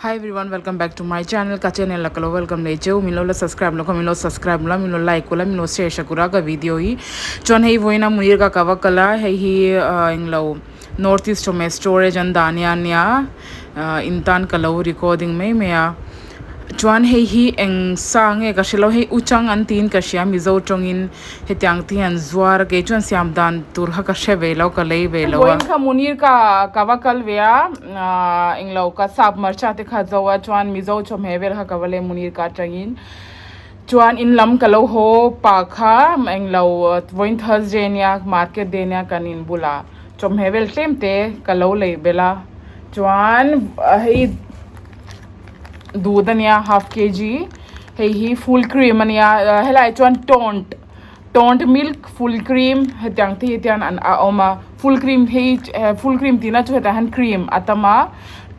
Hi everyone welcome back to my channel ka channel la ka lo welcome leh cheu min lo la subscribe lo kha min lo subscribe la min lo like ula min lo share sak ura ka video hi chuan hei vawiin a Munir ka ka va kal a hei hi ah englo north east chawhmeh storage an dah nia nia ah in tan ka lo recording mai mai a chuan hei hi eng sa nge ka hrelo hei uchang an tiin ka hria mizo tawngin hetiang te hian zuar a kei chuan siam dan tur kha ka hre ve lo ka lei ve lo a. Vawiin kha Munir ka ka va kal ve a ah englo ka sap hmarcha te kha zo a chuan mizo chawhmeh vel kha ka va lei Munir ka atangin chuan in lam ka lo haw pah kha englo vawiin Thursday ania market day ania kan in bulah chawhmeh vel tlem te ka lo lei belh a chuan hei dud ania half kg hei hi full cream ania helai ah chuan tawnt tawnt milk full cream hetiang te hi tian an a awm a full cream hi full cream tihna chu hetah hian cream a tam a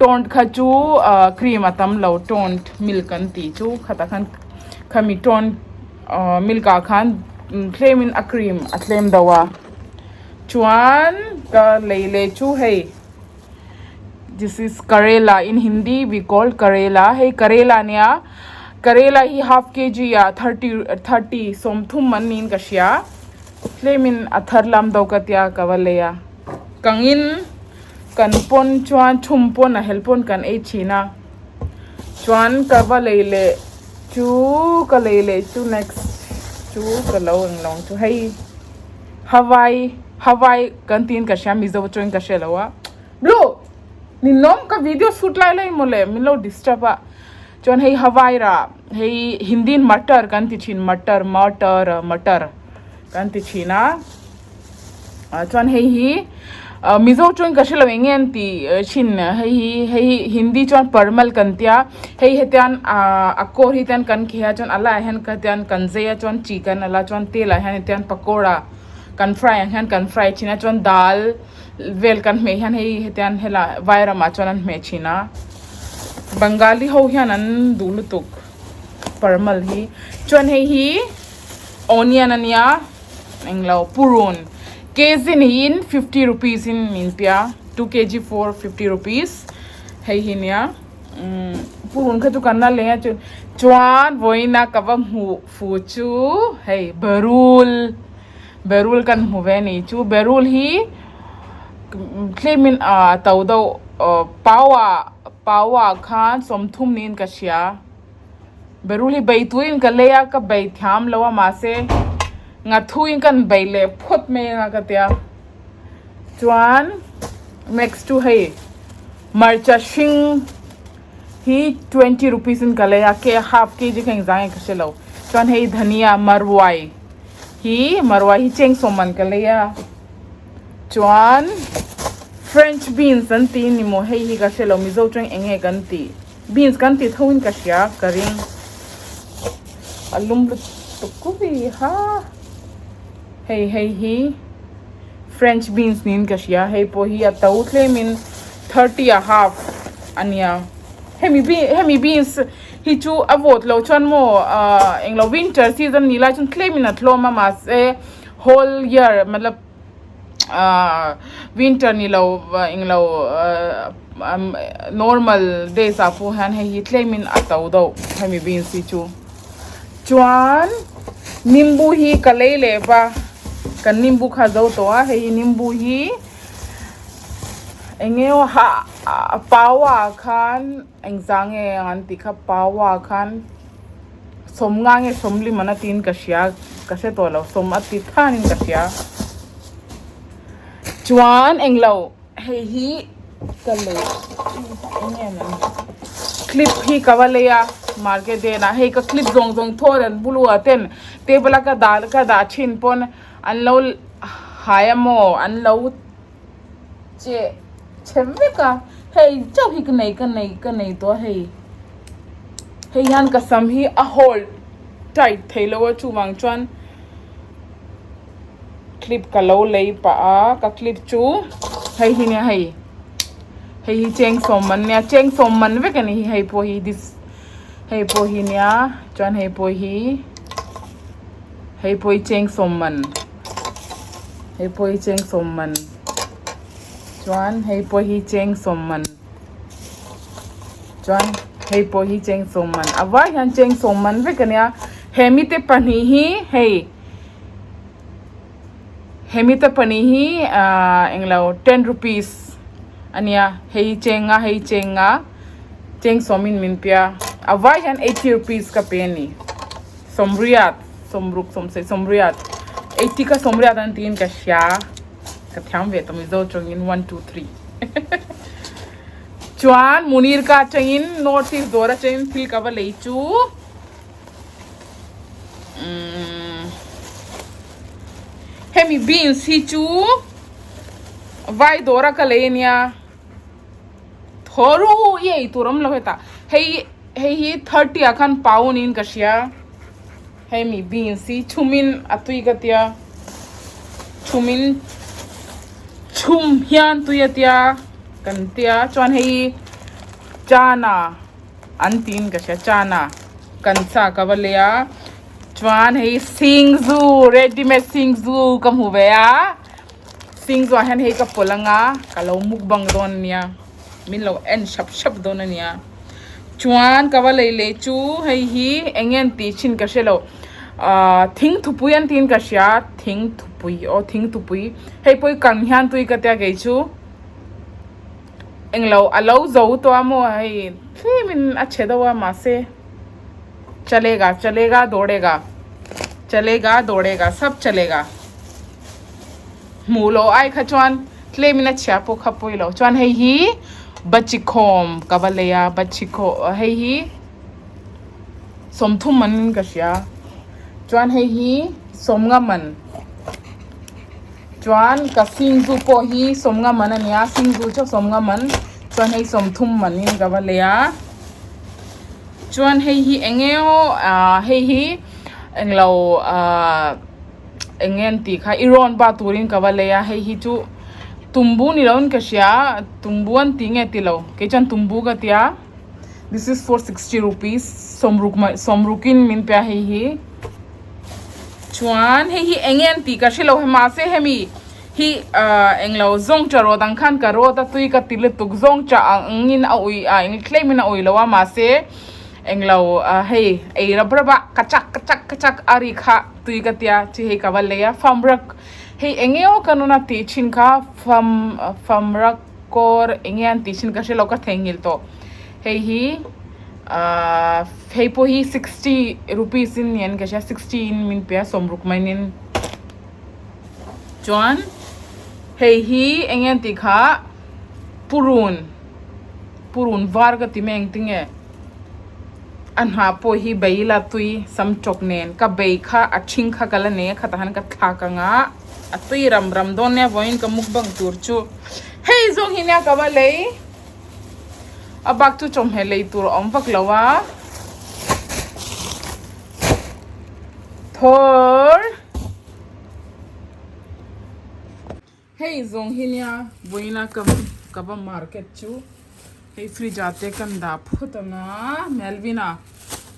tawnt kha chu ah cream a tam lo tawnt milk an tih chu khatah khan khami tawnt ah milk ah khan tlem in a cream a tlem deuh a chuan ka lei leh chu hei. This is karela in hindi we call karela hei karela ania karela hi half kg ah 30 30 sawmthum man niin ka hria tlemin a thar lam deuh ka tia ka va lei a kangin kan pawn chuan chhum pawn a hel pawn kan ei thin a chuan ka va lei leh chu ka lei leh chu next chu ka lo englo ang chu hei. Hawaii Hawaii kan tiin ka hria Mizo chuan ka hre lo a Blue ninawm ka video shoot lai lai mawle min lo disturb a chuan hei Hawaii rah hei Hindi in matar kan ti thin matar matar matar kan ti thin a ah chuan hei hi ah Mizo chuan ka hre lo eng nge an tih thin hei hi hei hi Hindi chuan parmal kan tia hei hetian ah a kawr hi tian kan kheh a chuan a laiah hian ka tian kan zai a chuan chi kan ala chuan tel ah hian hetian pakora kan fry ang hian kan fry thin a chuan dal vel kan hmeh hian hei hetian helai vai ramah chuan an hmeh thin a bengali ho hian an duh lutuk parmal hi chuan hei hi onion ania englo purun kg niin 50 rupees in min pe a 2 kg for 50 rupees hei hi nia purun kha chu kan la leng a chu chuan vawiin a ka va hmuh fu chu hei berul berul kan hmu ve a ni chu berul hi tlemin ah to deuh pau ah pau ah khan sawmthum niin ka hria. Berul hi bei turin ka lei a ka bei thiam lo a mahse ngathuin kan bei leh phawt mai anga ka tia chuan next chu hei hmarcha hring hi 20 rupees in ka lei a ke half kg kha engzah nge ka hre lo chuan hei dhania maruai hi maruai hi cheng sawm man ka lei a chuan french beans an tih ni maw hei hi ka hre lo mizo chuan eng nge kan tih. Beans kan tih tho in ka hria ka ring a lum lutuk kupi ha hei hei hi french beans niin ka hria hei pawh hi a to tlem in 30 a half ania hemi bean hemi beans hi chu a vawt lo chuan maw ah englo winter season ni lai chuan tlem in a tlawm a mahse whole year matlab ah winter ni lo englo normal days ah pawh hian hei hi tlem in a to deuh hemi beans hi chu chuan nimbu hi ka lei leh va kan nimbu kha a zo tawh a hei hi nimbu hi eng nge aw ha paua khan engzah nge an tih kha paua khan. Sawmnga nge sawmlim an a tiin ka hria ka hre tawh lo sawm a ti thanin ka hria chuan englo hei hi ka lei eng nge maw clip hi ka va lei a market denah hei ka clip zawng zawng thawr an bulu ah ten table a ka dah ka dah thin pawn an lo hai a maw an lo che chhe vek a hei chauh hi ka nei ka nei ka nei tawh a hei hei hian ka sam hi a hold tight thei lo a chuvang chuan clip ka lo lei pah a ka clip chu hei hi nia hei hei hi cheng sawm man nia cheng sawm man vek a ni hi hei pawh hi this hei pawh hi nia chuan hei pawh hi hei pawh hi cheng sawm man. Hei pawh hi cheng sawm man chuan hei pawh hi cheng sawm man. Chuan hei pawh hi cheng sawm man a vai hian cheng sawm man vek a nia hemi te pahnih hi hei hemi te pahnih hi ahh englo ten rupees a nia hei hi cheng a hei hi cheng a cheng sawm in min pe a a vai hian eighty rupees ka pe a ni sawmriat sawmruk sawmsei sawmriat eighty kha sawmriat an tiin ka hria ka thiam ve ta mizo tawngin one two three. Chuan Munir ka atangin North East dawr atangin thil ka va lei chu umm hemi beans hi chu vai dawra ka lei ania thaw ru i ei tur awm lo hetah hei hei hi 30 ah khan pau niin ka hria hemi beans hi chhumin a tui ka tia chhumin chhum hian tui a tia kan tia chuan hei chana an tiin ka hria chana kan sa ka va lei a chuan hei singzu ready made singzu ka hmu ve a singzu ah hian hei ka pawlh anga ka lo mukbang dawn ania min lo en hrap hrap dawn ania chuan ka va lei leh chu hei hi eng nge an tih thin ka hre lo ahh thing thupui an tiin ka hria thing thupui aw thing thupui hei pawh hi kan hian tui ka tia kei chu englo a lo zo tawh a maw hei tlemin a chhe deuh a mahse chalega chalega dawrega chalega dawrega sab chalega hmuh loh ai kha chuan tlemin a chhia pawh kha pawi lo chuan hei hi bachikhawm ka va lei a bachikhawm hei hi sawmthum man in ka hria chuan hei hi sawmnga man chuan ka singzu pawh hi sawmnga man a ni a singzu chu sawmnga man chuan hei sawmthum man in ka va lei a chuan hei hi eng nge aw ah hei hi englo ah. Eng nge an tih kha i rawn ba turin ka va lei a hei hi chu tumbu ni loin ka hria tumbu an tih nge tilo kei chuan tumbu ka tia this is for 60 rupees sawmruk mai sawmrukin min pe a hei hi chuan hei hi eng nge an tih ka hrelo mahse hemi hi ah englo zawngcha rawt ang khan ka rawt a tui ka ti lutuk zawngcha angin a ui a eng tlemin a ui lo a mahse Englo hei ei rap rap a ka chak ka chak ka chak a ri kha tui ka tia chi hei ka va lei a famrak hei eng emaw ka nuna tih thin kha fam famrak kawr eng nge an tih thin ka hrelo ka theihnghilh tawh hei hi ahh hei pawh hi 60 rupees in ni an ka hria 60 in min pe a sawmruk mai nin chuan hei hi eng nge an tih kha purun. Purun var ka ti mai engtinge a hna pawh hi bei ila tui sam tawk nen ka bei kha a thing kha ka la nei a khatah khan ka thlak anga a tui ram ram dawn nia vawiin ka mukbang tur chu hei zawng hi nia ka va lei a bak chu chawhmeh lei tur a awm vak lo a thawr. Hei zawng hi nia vawiina ka ka va market chu hei fridge ah te kan dah phawt ang a Melvin-a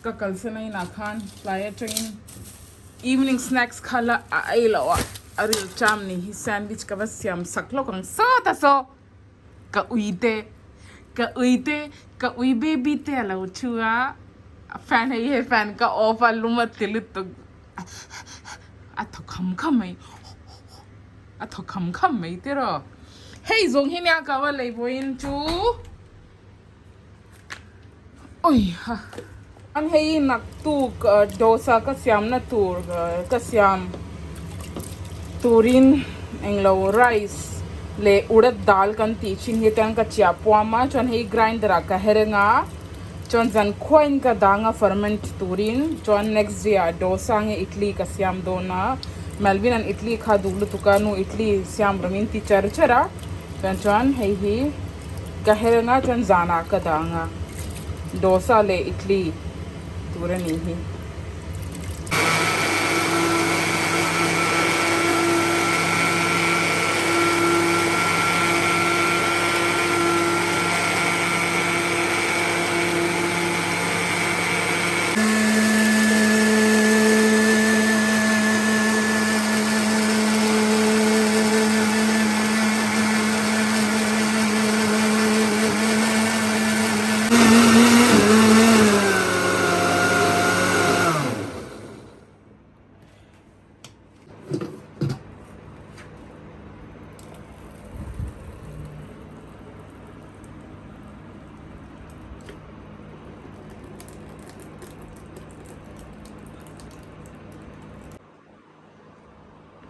ka kalsan a inah khan tlai atangin evening snacks kha la a ei loh a a ril cham ni hi sandwich ka va siam sak hlawk ang sawt a saw ka ui te ka ui te ka ui baby te a lo thu a fan hei he fan ka off a lum a ti lutuk a thaw kham kham mai. A thaw kham kham mai tiraw. Hei zawng hi nia ka va lei vawiin chu. Oi ha. An hei naktuk dosa ka siamna tur ka siam turin englo rice leh urad dal kan tih thin hi chuan ka chiah puam a chuan hei grinder ah ka her anga chuan zankhuain ka dang a ferment turin chuan next day ah dosa nge idli ka siam dawn a. Melvin an idli kha duh lutuk a nu idli siam rawh min ti char char a chuan chuan hei hi ka her anga chuan zanah ka dah anga dosa leh idli tur a nih hi.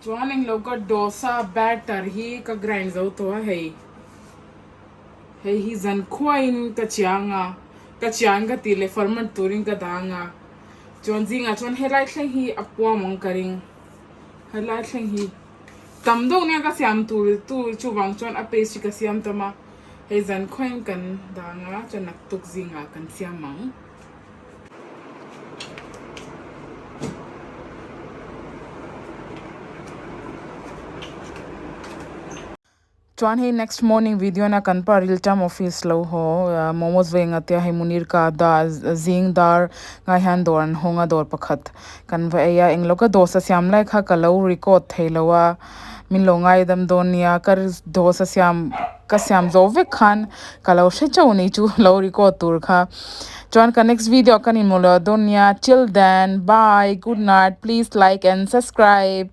Chuan englo ka dosa batter hi ka grind zo tawh a hei. Hei hi zan khuaiin ka chiang a, ka chiang ka tih leh ferment turin ka dang a. Chuan zingah chuan helai thleng hi a puam ang ka ring. Helai thleng hi tam deuh nia ka siam tur tur chuvang chuan a paste hi ka siam tam a. Hei zan khuaiin kan dang a chuan naktuk zingah kan siam ang. Chuan hei next morning video na kan pa rilṭam office lo haw momos ve nga tia hei Munir ka da zing dar ngai hian dawr an hawng a dawr pakhat kan va ei a englo ka dosa siam lai kha ka lo record thei lo a min lo ngaidam dawn nia ka dosa siam ka siam zawh vek khan ka lo hre chauh ni chu lo record tur kha chuan ka next video ah kan inhmu leh dawn nia till then bye good night please like and subscribe.